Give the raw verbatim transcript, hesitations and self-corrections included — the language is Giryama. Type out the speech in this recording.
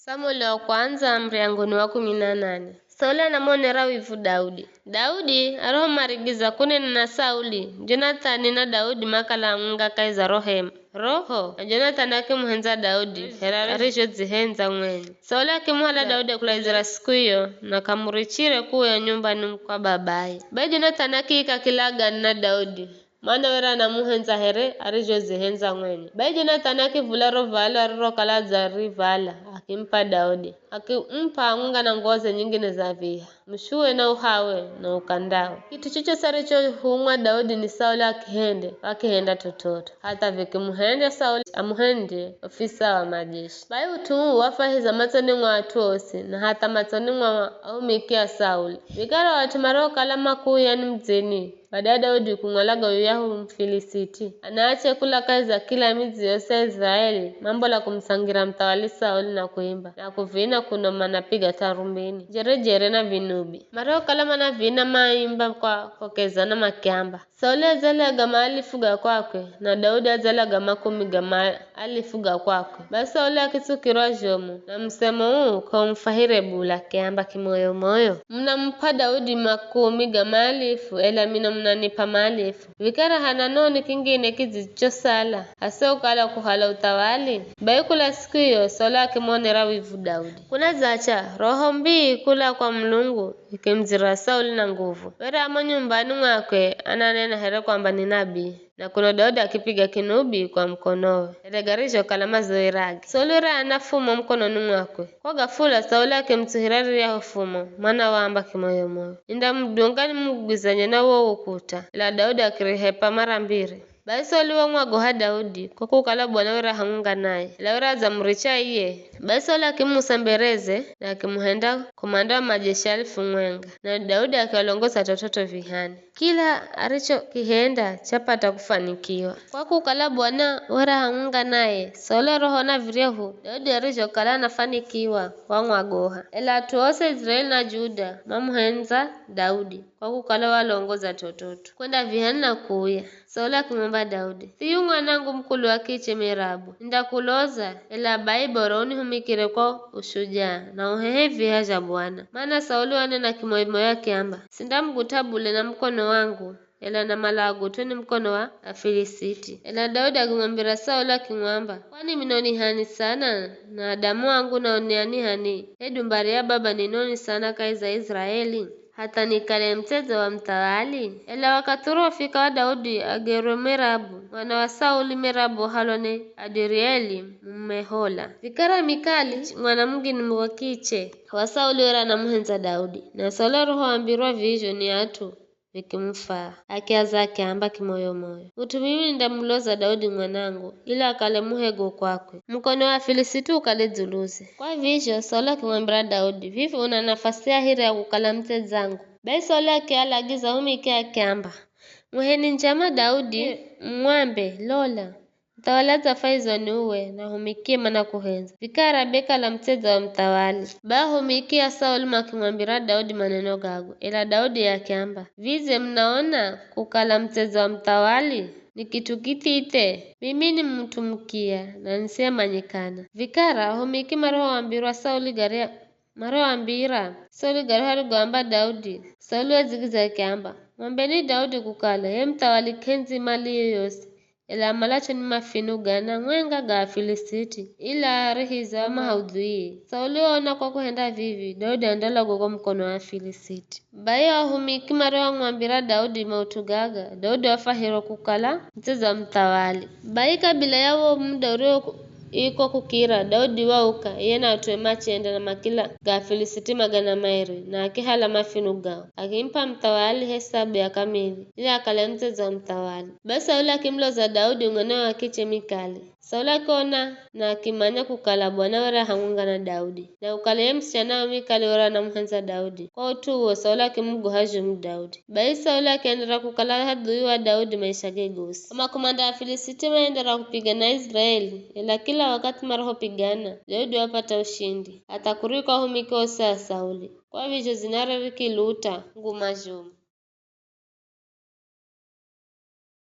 Samueli wa kwandza, muryango ni wa kumi na nane. Sauli anamonera wivu Daudi. Daudi arihomarigiza kunena na Sauli, Jonathani na Daudi makala hamwenga kahi za ro hema. Roho, na Jonathani akimuhendza Daudi, here arizhodzihendza mwenye. Sauli akimuhala Daudi kulaizira siku iyo, na k'amurichire kuuya nyumbani kwa babaye. Bai Jonathani akiika kilagani na Daudi, mana were anamuhendza here arizhodzihendza mwenye. Bai Jonathani akivula ro valo arirokala adzarivala, akimup'a Daudi. Akimup'a hamwenga na nguwo ze nyingine za viha, mushuwe na uhawe na ukandawe. Kit'u chochose arichohumwa Daudi ni Sauli akihende, wakihenda t'ot'ot'o, hatha vikimuhendya Sauli amuhendye ofisa wa majeshi. Bai ut'u uu wafwahiza matsoni mwa at'u osi, na hatha matsoni mwa ahumiki a Sauli. Vikara wat'u mariokala makuuya ni mudzini, bada ya Daudi kumwalaga yuyahu Mufilisiti, anaache kula kahi za kila midzi yose ya Israeli mambola kumusangira muthawali Sauli na kuimba, na kuvina kuno manapiga tarumbini, jerejere na vinubi. Mariokala manavina maimba kwa kokezana makiamba, Sauli adzalaga maalifu ga kwakwe, na Daudi adzalaga makumi ga maalifu ga kwakwe. Bai Sauli akitsukirwa zhomu, na musemo uu k'aumufwahire bule, akiamba kimoyo-moyo, Munamup'a Daudi makumi ga maalifu, ela mino munanip'a maalifu. Vikara hana noni kingine kidzichosala, hasiokala kuhala uthawali? Bai kula siku iyo Sauli akimonera wivu Daudi. Kunadzacha, roho mbii kula kwa Mulungu ikimudzira Sauli na nguvu. Were amo nyumbani mwakwe ananena here kwamba ni nabii. Na kuno Daudi akipiga kinubi kwa mukonowe, here garizhokala mazowerage. Sauli were ana fumo mukononi mwakwe. Kwa gafula Sauli akimutsuhira riryahu fumo, mana waamba kimoyo-moyo, Nindamudunga nimugwizanye na wo ukuta. Ela Daudi akirihepa mara mbiri. Bai Sauli wamwagoha Daudi, kwa kukala Bwana were hamwenga naye, ela were adzamuricha iye. Bai Sauli akimusa mbereze, na akimuhenda komanda wa majeshi alifu mwenga, na Daudi akiwalongoza t'ot'ot'o vihani. Kila arichokihenda chapata kufanikiwa. Kwa kukala Bwana were hamwenga naye, Sauli arihoona viryahu Daudi arizhokala anafanikiwa, wamwagoha. Ela at'u ose Israeli na Juda mamuhendza Daudi, kwa kukala walongoza t'ot'ot'o kwenda vihani na kuuya. Sauli akimwamba Daudi, Thiyu mwanangu mukulu wa kiche Merabu, nindakuloza, ela bai bora unihumikire kwa ushujaa, na uhehe viha zha Bwana. Mana Sauli wanena kimoyo-moyo akiamba, Sindamugut'a bule na mukono wangu, ela namala agut'we ni mukono wa Afilisiti. Ela Daudi akimwambira Sauli akimwamba, Kwani mino ni h'ani sana, na adamu angu nao ni ani h'ani? Hedu mbari ya baba ni noni sana kahi za Israeli, hatha nikale mutsedza wa muthawali? Ela wakathi urihofika wa Daudi agerwe Merabu, mwana wa Sauli Merabu wahalwa ni Adirieli Mumehola. Vikara Mikali, mwana mungine wa kiche wa Sauli were anamuhendza Daudi, na Sauli arihoambirwa vizho ni at'u vikimufaa. Akiaza akiamba kimoyo-moyo, Mut'u mimi nindamuloza Daudi mwanangu, ili akale muhego kwakwe. Mukono wa Afilisiti ukale dzuluze. Kwa vizho, Sauli akimwambira Daudi, Vivi una nafasi ya hiri ya kukala mutsedzangu. Bai Sauli akialagiza ahumiki akiamba, Muheni njama Daudi, mumwambe, Lola, muthawali adzafaizwa ni uwe, na ahumikie manakuhendza. Vikara be kala mutsedza wa muthawali. Bai ahumiki a Sauli makimwambira Daudi maneno gago, ela Daudi akiamba, Vidze munaona kukala mutsedza wa muthawali ni kit'u kithithe? Mimi ni mut'u mukiya, na nisiyemanyikana. Vikara ahumiki marihoambirwa Sauli garia marihoambira Sauli gario arigoamba Daudi, Sauli wadzigiza akiamba, Mwambeni Daudi kukala, ye muthawali k'endzi mali yoyosi, ela amalacho ni mafinu gana mwenga ga Afilisiti, ili arihiza maudhui. Sauli waona kwa kuhenda vivi, Daudi andalagwa kwa mukono wa Afilisiti. Bai o ahumiki mariomwambira Daudi maut'u gaga, Daudi wafwahirwa kukala mutsedza wa muthawali. Bai kabila ya wo muda urio iko kukira, Daudi wauka, iye na at'ue machenda na makila ga Afilisiti magana mairi, na akihala mafinu gao, akimup'a muthawali hesabu ya kamili, ili akale mutsedza wa muthawali. Bai Sauli akimuloza Daudi mwana wa kiche Mikali. Sauli akiona na akimanya kukala Bwana were hamwenga na Daudi, na kukala ye musichanawe Mikali were anamuhendza Daudi. Kwa ut'u uwo, Sauli akimugoha zhomu Daudi. Bai Sauli akienderera kukala adhui wa Daudi maishage gosi. O makomanda a Afilisiti maenderera kupigana na Aiziraeli, ela kila wakathi marihopigana, Daudi wapata ushindi, hatha kuriko ahumiki osi a Sauli. Kwa vizho dzinare rikiluta nguma zhomu.